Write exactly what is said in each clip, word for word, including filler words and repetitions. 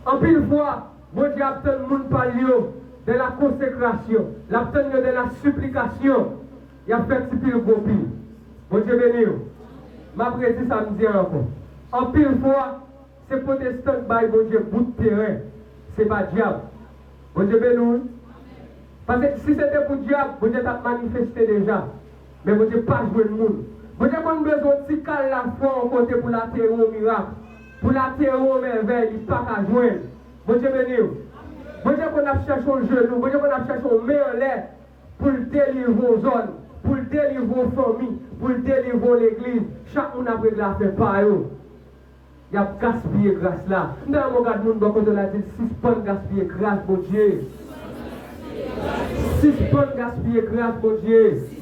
Anpil fwa, Bondye ap tann moun pa l yo dans la consécration. L ap tann yo dans la supplication. Y ap fè ti pil gwo pil. Bondye beni w. M ap redi sa m di a ankò. Anpil fwa, se pwotestan k bay Bondye bout teren. Se pa dyab. Bondye beni w, wi. Paske si se te pou dyab, Bondye t ap manifeste deja. Men Bondye pa jwenn moun. Bondye konn bezwen yon ti kal lafwa yon kote pou l ateri yon mirak, pou l ateri yon mèvèy li pa ka jwenn. Bondye beni w. Bondye konn ap chèche yon jenou, Bondye konn ap chèche yon men anlè pou l delivre yon zòn, pou l delivre yon fanmi, pou l delivre yon legliz. Chak moun ap regle afè pa yo. Y ap gaspiye gras la. M ta renmen w gad moun bò kote w la, di l, sispann gaspiye gras Bondye. Sispann gaspiye gras Bondye.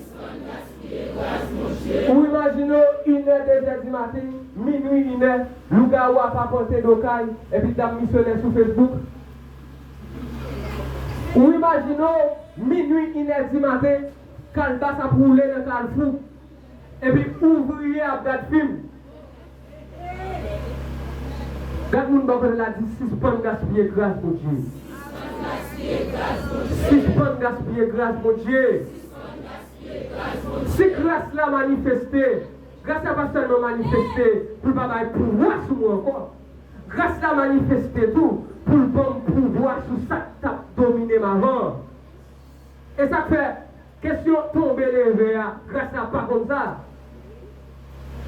Ou imajine w, inè, dezè di maten, minui, inè, lougawou ap apante do kay, epi dam misyonè sou Facebook. Ou imajine w, minui, inè di maten, kalbas ap woule nan kalfou, epi ouvriye ap gad fim. Gad moun bò kote l la, di, sispann gaspiye gras Bondye. Sispann gaspiye gras Bondye. Si gras la manifeste, gras la pa sèlman manifeste pou l pa bay pouvwa sou mwen ankò. Gras la manifeste tou pou l ban m pouvwa sou sa k t ap domine m avan. E sa k fè, kesyon tonbe leve a, gras la pa konn sa.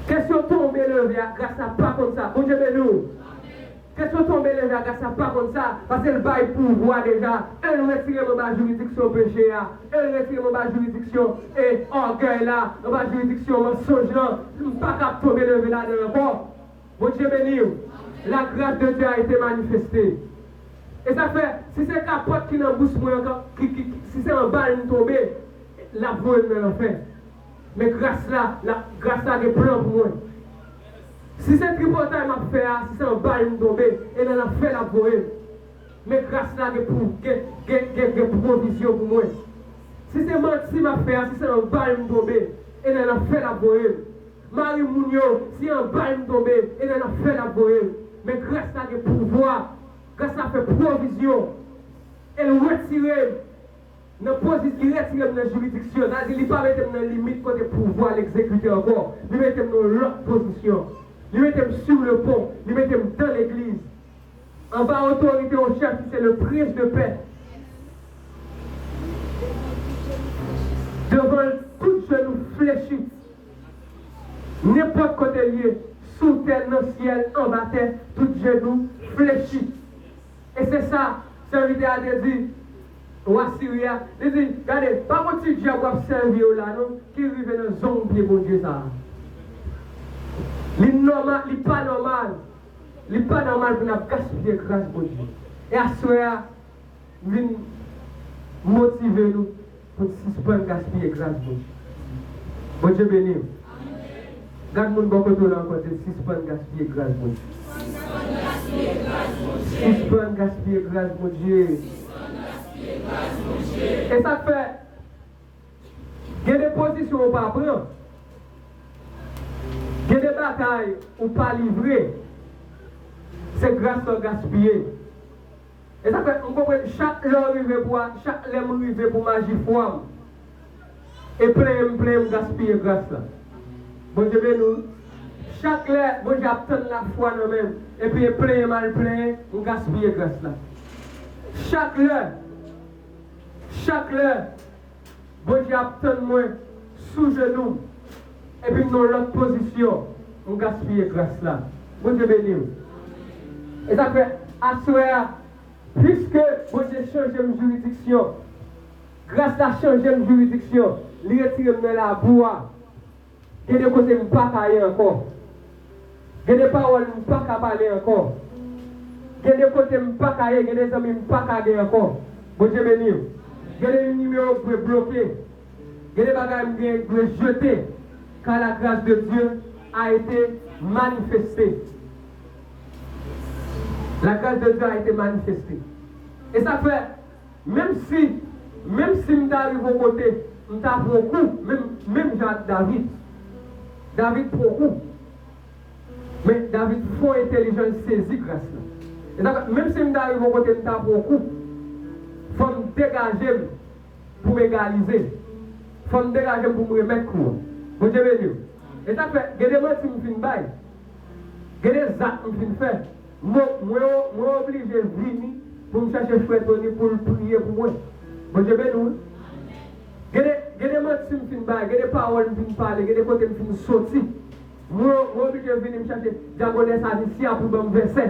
Kesyon tonbe leve a, gras la pa konn sa. Bondye beni w. Kesyon tonbe leve a, gras la pa konn sa, paske l bay pouvwa deja. E l retire m anba jiridiksyon peche a. E l retire m anba jiridiksyon e ògèy la, anba jiridiksyon mansonj lan. M pa ka ap tonbe leve ladan l ankò. Bondye beni w. La grâce de Dieu a été manifestée. E sa fè, si se kapòt ki nan bouch mwen an, ki, ki, ki, si se anba l m tonbe, l ap voye m nan lanfè. Men gras la, la, gras la gen plan pou mwen. Si se tripotay m ap fè a, si se anba l m tonbe, e nan lanfè l ap voye m. Men gras la gen pou, gen, gen, gen, gen pwovizyon pou mwen. Si se manti m ap fè a, si se anba l m tonbe, e nan lanfè l ap voye m. Mari moun yo, si anba l m tonbe, e nan lanfè l ap voye m. Men gras la gen pouvwa, gras la fè pwovizyon, e l retire m nan pozisyon, li retire m nan jiridiksyon, sa vle di li pa mete m nan limit kote pouvwa l egzekite ankò, li mete m nan yon lòt pozisyon, li mete m sur le pont, li mete m dan legliz. Anba otorite yon chèf ki se le prince de paix. Devan l, tout jenou flechi. Nenpòt kote l ye, sou tè, nan syèl, anba tè, tout jenou flechi. E se sa, sèvitè a te di wa Siri a, li di, gade, pa gon ti dyab w ap sèvi yo la non, ki rive nan zong pye Bondye sa a. Li nòmal, li pa nòmal. Li pa nòmal pou n ap gaspiye gras Bondye. E aswè a, m vin motive nou pou n sispann gaspiye gras Bondye. Bondye beni w. Gad moun bò kote w la ankò, di l, sispann gaspiye gras Bondye. Sispann gaspiye gras Bondye. E sa k fè, gen de pozisyon ou pa pran. Gen de batay ou pa livre. Se gras la w gaspiye. E sa fè, m konprann chak lè w rive pou a, chak lè m rive pou maji fwa m, e plenyen m plenyen, m gaspiye gras la. Bondye beni w. Chak lè Bondye ap tann lafwa nan men m, epi e plenyen m al plenyen, m gaspiye gras la. Chak lè, chak lè Bondye ap tann mwen sou jenou m, epi m nan yon lòt pozisyon, m gaspiye gras la. Bondye beni w. E sa fè, aswè a, piske Bondye chanje m jiridiksyon, gras la chanje m jiridiksyon, li retire m nan labou a. Gen de kote m pa ka ye ankò. Gen de pawòl m pa ka pale ankò. Gen de kote m pa ka ye, gen de zanmi m pa ka gen ankò. Bondye beni w. Gen de nimewo m dwe bloke. Gen de bagay m gen dwe jete. Car la grâce de Dieu a été manifestée. La grâce de Dieu a été manifestée. E sa fè, Menm si, menm si m ta rive yon kote, m ta pran kou, menm, menm jan ak David. David pran kou. Men David fò entèlijan, l sezi gras la. E sa fè, menm si m ta rive yon kote m ta pran yon kou, fò m degaje m pou m egalize. Fò m degaje m pou m remèt kou an. Bondye beni w. E sa fè, gen de manti m fin bay. Gen de zak m fin fè. Mwen, mwen, mwen oblije vini pou m chache frè Tony pou l priye pou mwen. Bondye beni w. Gen de, gen de manti m fin bay, gen de pawòl m fin pale, gen de kote m fin soti. Mwen, mwen oblije vini m chache dyakonès Anisya pou l ban m vèsè.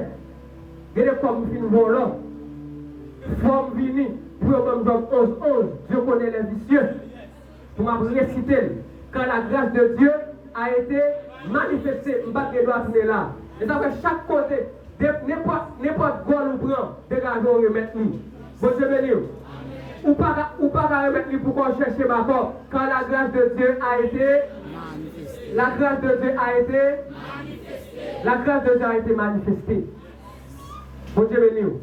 Gen de kòb m fin vòlò. Fò m vini pou yo ban m Jòb onz onz, Dieu connaît les vicieux. Pou m ap resite l. Car la grâce de Dieu a été manifestée. M pa t gen dwa tounen la. E sa fè chak kote, de, nenpòt, nenpòt gòl ou pran, degaje w remèt li. Bondye beni w. Ou pa ka, ou pa ka remèt li pou kò w chèche bakò. Car la grâce de Dieu a été, la grâce de Dieu a été, la grâce de Dieu a été manifestée. Bondye beni w.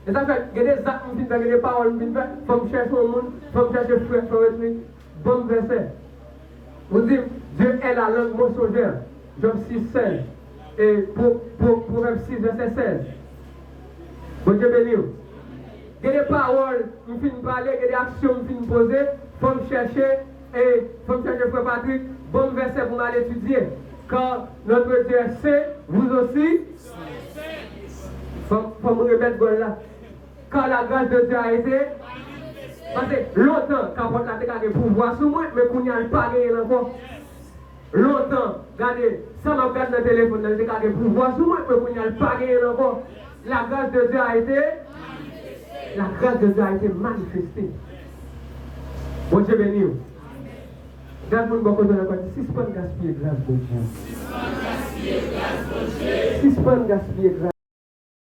E sa fè, gen de zak m fin fè, gen de pawòl m fin fè, fò m chèche yon moun, fò m chèche frè, fò m etni, ban m vèsè. Ou di, Dieu est la langue mensongère, Jòb sis sèz, e Pwo-, Pwo-, Pwovèb sis vèsè sèz. Bondye beni w. Gen de pawòl m fin pale, gen de aksyon m fin poze, fò m chèche, e fò m chèche frè Patrick, ban m vèsè pou m al etidye. Car notre Dieu est saint, vous aussi. Fò m, fò m remèt gòl la. Car la grâce de Dieu a été. Paske lontan, kapòt la te ka gen pouvwa sou mwen, men kounye a l pa genyen l ankò. Lontan, gade, sa m ap gade nan telefòn nan, li te ka gen pouvwa sou mwen, men kounye a l pa genyen l ankò. La grâce de Dieu a été. La grâce de Dieu a été manifestée. Bondye beni w. Gad moun bò kote w la, di, sispann gaspiye gras Bondye. Sispann gaspiye gras